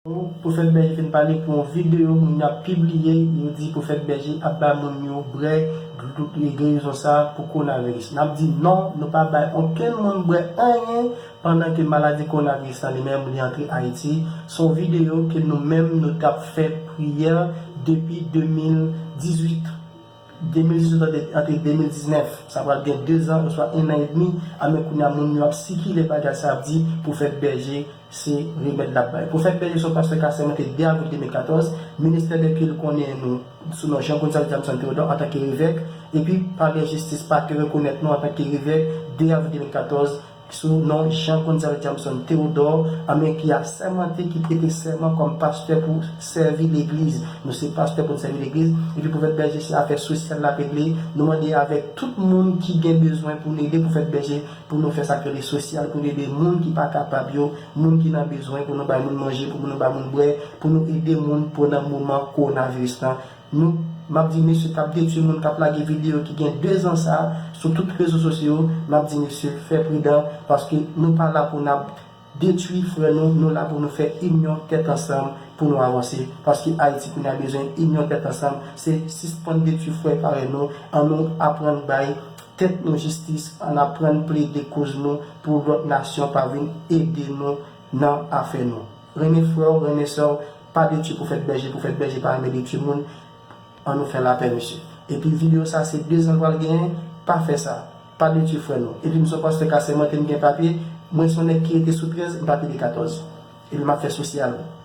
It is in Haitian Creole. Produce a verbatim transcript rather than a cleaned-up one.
Pwofèt Bèje fin pale pou yon videyo moun yo ap pibliye, yo di Pwofèt Bèje ap bay moun yo brè, gerezon sa pou kowonaviris. N ap di non, nou pa bay okenn moun brè anyen pandan ke maladi kowonaviris la li menm li antre Ayiti. Se yon videyo ke nou menm nou t ap fè priyè depi de mil dizuit. De mil dizuit antre, antre de mil diznèf, sa pral gen de zan oswa en an edmi, a men kounye a moun yo ap sikile bagay sa ap di Pwofèt Bèje se remèd l ap bay. Pwofèt Bèje se yon pastè k asèmante de avril de mil katòz, ministè de kilt konnen nou sou non Jean Gonzalez Jameson Theodore antanke evèk, epi palè jistis pa te rekonèt nou antanke evèk de avril de mil katòz, sou non Jean Gonzalez Jameson Theodore, a men ki asèmante, ki prete sèman kòm pastè pou sèvi legliz. Nou se pastè pou n sèvi legliz, epi Pwofèt Bèje se afè sosyal l ap regle. Nou mande avèk tout moun ki gen bezwen pou n ede Pwofèt Bèje, pou nou fè sa k rele sosyal, pou n ede moun ki pa kapab yo, moun ki nan bezwen, pou nou bay moun manje, pou nou bay moun bwè, pou nou ede moun pandan moman kowonaviris lan. Nou, m ap di mesye k ap detwi moun, k ap lage videyo ki gen de zan sa sou tout rezo sosyo, m ap di mesye fè pridan, paske nou pa la pou n ap detwi frè nou, nou la pou nou fè inyon tèt ansanm pou nou avanse. Paske Ayiti kounye a bezwen inyon tèt ansanm, se sispann detwi frè parèy nou, ann nou aprann bay tèt nou jistis, ann aprann plede koz nou pou lòt nasyon pa vin ede nou nan afè nou. Renmen frè w, renmen sè w, pa detwi Pwofèt Bèje, Pwofèt Bèje pa renmen detwi moun, ann nou fè lapè mesye. Epi videyo sa se de zan l pral genyen, pa fè sa, pa detwi frè nou. Epi m se yon pastè k asèmante, m gen papye, mwen se yon nèg ki rete sou trèz, m pa kite katòz. Epi m ap fè sosyal.